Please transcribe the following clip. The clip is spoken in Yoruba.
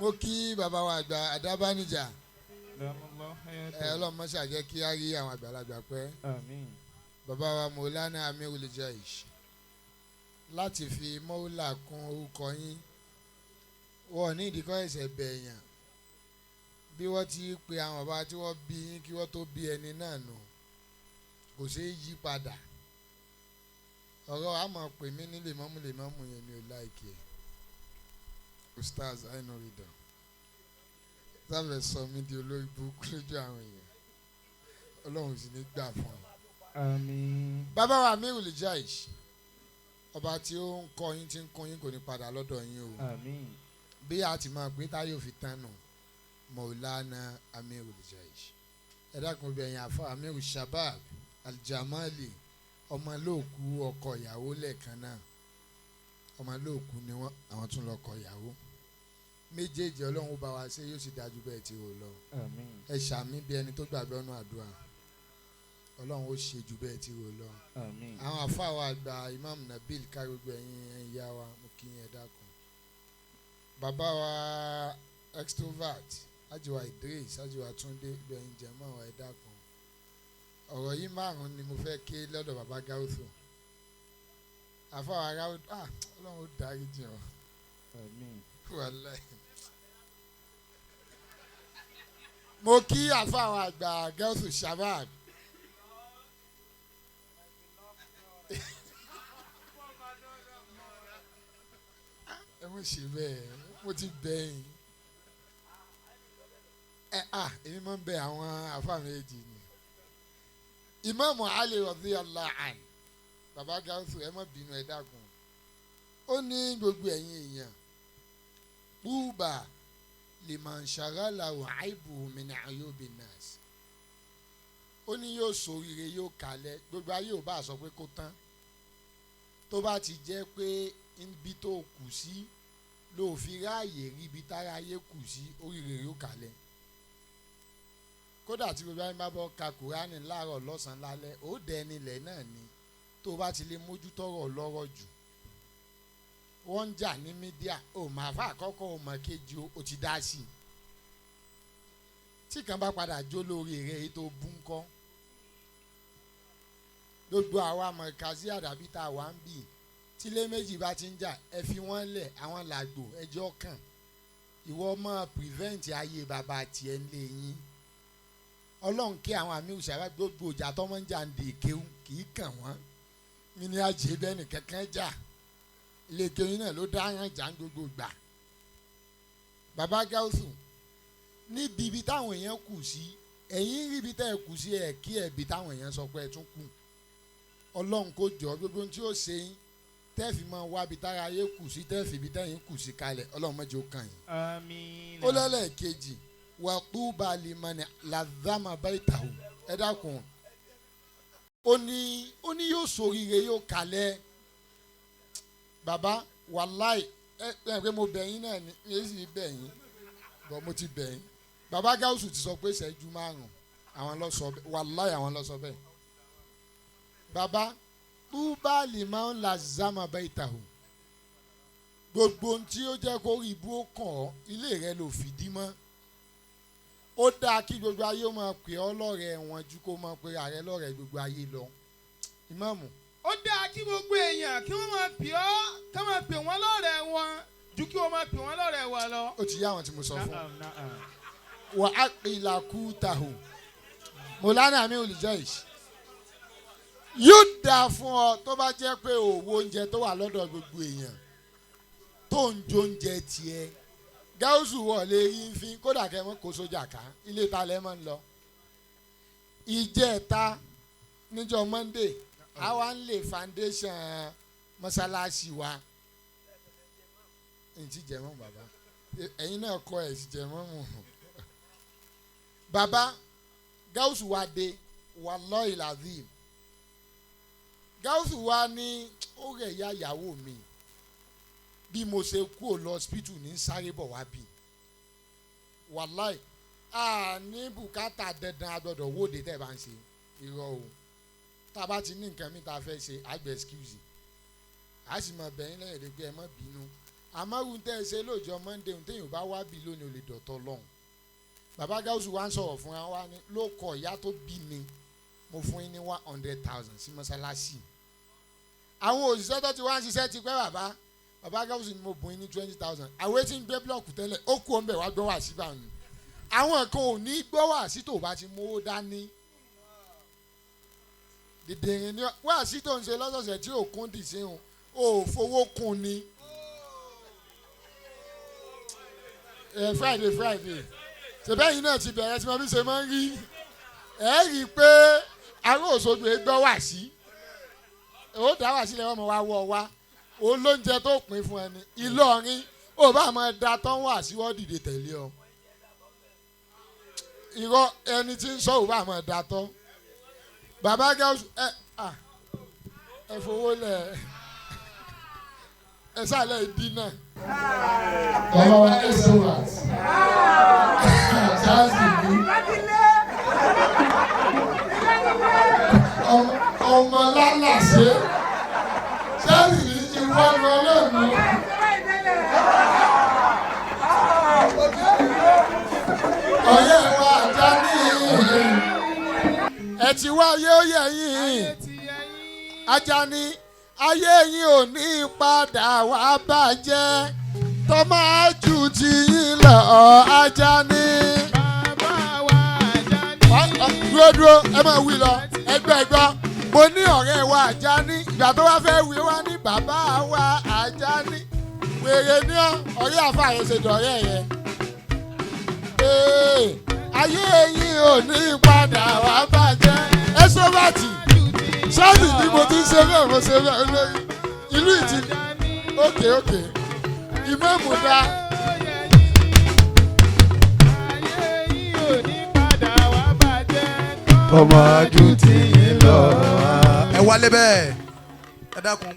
Mo kí bàbá wa àgbà Àdábánijà. Ẹ Ọlọ́run má ṣe jẹ́ kí á rí àwọn àgbàlagbà pẹ́. Àmín. Bàbá wa Mọ̀lánà Amirul Jaish, láti fi mọ́wúlà kún orúkọ yín, wọ́n ní ìdíkọ́ ẹ̀sẹ̀ bẹ̀yàn bí wọ́n ti pe àwọn bàbá tí wọ́n bí yín kí wọ́n tó bí ẹni náà nù, kò ṣeé yí padà. Ọ̀rọ̀ àmọ̀ pè mí ní lèmọ́mù lèmọ́mù yẹn mi ò láìkì ẹ̀. Ustaz Ainu Ridon sábẹ̀ sọ mí di olórí burúkú lójú àwọn èèyàn, Ọlọ́run sì ní gbà fún un. Àmín. Bàbá wa Amirul Jaish, ọba tí ó ń kọ́ yín tí ń kún yín kò ní padà lọ́dọ̀ yín o. Àmín. Bí a ti máa pé táyọ̀ fi tán nù, Maulana Amirul Jaish. Ẹ dákun bí ẹ̀yin àfa Amirul Shabab Aljamali, ọmọlóòkú ọkọ ìyàwó lẹ́ẹ̀kan náà, ọmọlóòkú ni wọ́n, àwọn tún lọ́kọ ìyàwó méjèèjì. Ọlọ́run ó bá wa ṣe, yóò sì dájú bẹ́ẹ̀ tí o lọ. Àmín. Ẹ ṣàmì bí ẹni tó gbàgbọ́ nù àdúrà, Ọlọ́run ó ṣe ju bẹ́ẹ̀ tí o lọ. Àmín. Àwọn àfa wa àgbà Imam Nabil ká gbogbo ẹ̀yin ìyá wa, mo kí yín, ẹ dákun. Bàbá wa extrovert Ajiwa Idris, Ajiwa Túndé, gbogbo ẹ̀yin jẹ̀mọ́ wa, ẹ dákun. Ọ̀rọ̀ yìí márùn-ún ni mo fẹ́ ké lọ́dọ̀ bàbá Gáúsù. Àfa wa Gáúsù, Ọlọ́run ó dárí jìn ọ́. Àmín. Wàláhì. Mo kí àfa wa àgbà Gáúsù Shabab. Ẹ mo ṣe bẹ́ẹ̀, mo ti bẹ̀ yín. Ẹ à èmi máa ń bẹ àwọn àfa méjì ni. Ìmáàmù Ali radiyallahu anhu, bàbá Gáúsù ẹ má bínú, ẹ dákun. Ó ní gbogbo ẹ̀yin èèyàn, buba liman shaghalahu aibuhu min ayubi nas. Ó ní yóò ṣoríire, yóò kalẹ̀, gbogbo ayé ò bá sọ pé kó tán, tó bá ti jẹ́ pé níbi tó kù sí ló fi ráàyè rí ibi tára ayé kù sí, oríire yóò kalẹ̀. Kódà tí gbogbo ayé bá bọ́ ka Kùránì láàárọ̀ lọ́sàn-án lálẹ́, ó dẹni ilẹ̀ náà ni tó bá ti lè mójútọ́rọ̀ lọ́rọ̀ jù. Wọ́n ń jà ní mídíà, ò máa fà àkọ́kọ́, ò mọ̀ kejì, o ti dá sí i. Tí kan bá padà jó lórí rẹ̀, èyí tó bú ń kọ́. Gbogbo àwa mọ̀kàzí àdàbí tá a wà ń bì, tílé méjì bá ti ń jà, ẹ fi wọ́n lẹ̀, àwọn làgbò ẹjọ́ kàn. Ìwọ máa prevent ayé bàbá tiẹ̀ ń lé yín. Ọlọ́run kí àwọn àmì òṣàlá gbogbo ìjà tọ́mọ́ ń jà ń di ìkéwù kì í kàn wọ́n. Mi ní àjẹ́ bẹ́ẹ̀ nìkan kan jà, ilé kéwìn náà ló dá yàn jà ń gbogbo gbà. Bàbá Gáúsù, níbi ibi táwọn èèyàn kù sí, ẹ̀yin rí ibi tẹ́ ẹ kù sí, ẹ̀ kí ẹ̀bi táwọn èèyàn sọ pé ẹ tún kù. Ọlọ́run kò jọ gbogbo ohun tí ó ṣe yín tẹ́ẹ̀fì máa wá ibi tára ayé kù sí, tẹ́ẹ̀fì ibi tẹ́yìn kù sí kalẹ̀, Ọlọ́run má jẹ́ ó kàn yín. Àmín. Ó lẹ́lẹ́kejì, wà túbà limani làdámà baitahu. Ẹ dákun, ó ní yóò ṣoríire, yóò kalẹ̀. Bàbá wàláì, ẹ ẹ pé mo bẹ̀ yín náà ni, mi sì bẹ̀ yín bọ̀, mo ti bẹ̀ yín. Bàbá Gáúsù ti sọ pé ìṣẹ́jú márùn-ún àwọn lọ sọ bẹ́ẹ̀, wàláì àwọn lọ sọ bẹ́ẹ̀. Bàbá túbà limani làdámà baitahu, gbogbo ohun tí ó jẹ́ kó rí ibú ó kàn ọ́, ilé rẹ ló fìdí mọ́. Ó dáa kí gbogbo ayé ó máa pè ọ́ lọ́rẹ̀ẹ́ wọn ju kó máa pe ààrẹ lọ́rẹ̀ẹ́ gbogbo ayé lọ. Ìmáàmù. Ó dáa kí gbogbo èèyàn kí wọ́n máa pè ọ́, kí wọ́n máa pè wọ́n lọ́rẹ̀ẹ́ wọn ju kí wọ́n máa pè wọ́n lọ́rẹ̀ẹ́ wa lọ. Ó ti yá àwọn tí mo sọ fún. Na'am, na'am. Wà á ìlà kú tàhù. Mọ̀lánà Amirul Jaish, yóò dáa fún ọ tó bá jẹ́ pé òwò oúnjẹ tó wà lọ́dọ̀ gbogbo èèyàn tó ń jó oúnjẹ tiẹ̀. Gáúsù wọlé rí ń fi kódà kẹ́ mọ́ kó sójà ká ilé ta lẹ́ mọ́ ń lọ. Ìjẹta níjọ́ Monday, àwa ń lè foundation mọ́sálásí wa. Ǹtí jẹ̀mọ́ bàbá, ẹ̀yin náà kọ́ ẹ̀ sì jẹ̀mọ́ mu. Bàbá Gáúsù wa dé, wallahi lazim. Gáúsù wa ní ó rẹ̀ ya ìyàwó mi, bí mo ṣe kú ò lọ hospital ní sáré bọ̀ wá bí. Wàláì, a ní bùkátà dandan a gbọ́dọ̀ wóde tẹ́ ẹ bá ń ṣe irọ́ o. Tá a bá ti ní nǹkan mi tá a fẹ́ ṣe, a gbẹ̀ excuse, a sì mọ bẹ̀yìn lẹ́yìn rẹ̀ pé ẹ má bínú. Àmọ́ ohun tẹ́ ẹ ṣe lóòjọ́ Monday, ohun téèyàn bá wá bí lónìí ò lè dọ̀tọ̀ lọ́hùn. Bàbá Gáúsù wa ń sọ̀rọ̀ fún wa ní ló kọ ìyá tó bí mi, mo fún yín ní 100,000 sí mọ́sálásì. Àwọn òṣìṣẹ́ tó ti wá ń ṣiṣẹ́ ti pẹ́. Bàbá Gáúsù ni mo bùn yín ní 20,000. Àwọn etí ń gbé blọọkù tẹ́lẹ̀ ó kú ọ̀nbẹ̀ wá gbọ́ wá sí báyìí. Àwọn kan ò ní gbọ́ wá sí tó bá ti mówó dání. Dìdìrín ni wá sí tó ń ṣe lọ́sọ̀ọ̀sẹ̀ tí ò kún dì sí òun ò fowó kún ni. Ẹ Friday ṣèbẹ́yìn náà ti bẹ̀rẹ̀ tí mo fi ṣe máa ń rí ẹ rí i pé ará Òṣogbo gbọ́ wá sí, ó dá wá sílẹ̀ wọ́n mọ̀ wá wọ́ wá olóúnjẹ tó pín fún ẹni. Ìlọrin ó bá máa da tán wá sí wọ́n dìde tẹ̀lé ọ. Irọ́ ẹni tí ń sọ ò bá máa da tán. Bàbá Gáúsù ẹ fowó lẹ ẹ sálẹ̀ ìdí náà. Bàbá wa ẹ sọ wà ṣáàṣì ní ọmọ lálàṣẹ ṣáàṣì ní ti wá lọ lẹ́nu. Ọ̀yẹ́ wa ajá ní ẹ ti wáyé ó yẹ yín Ajani, ayé yín ò ní padà wá bàjẹ́ tọ́mọ ájú ti yín lọ Ajani. Bàbá wa Ajani. Dúró dúró, ẹ máa wí lọ ẹgbẹ́ ẹgbọ́. Mo ní ọ̀rẹ́ wa Ajani, ìgbà tó wá fẹ́ wí wá ní bàbá wa Ajani. Wèrè ní ọ̀rẹ́ àfa yẹn ṣe dọ̀rẹ́ yẹn. Ayé yín ò ní padà wá bàjẹ́. Ẹ sọ bá tì ṣáàlì ni mo ti ń ṣe bẹ́ẹ̀, mo ṣe bẹ́ẹ̀ lórí ìlú ìtì. Ókè ókè ìmọ̀ọ́mù dá. Ọmọ ajú ti yín lọ. Ẹ wálé bẹ́ẹ̀, ẹ dákun.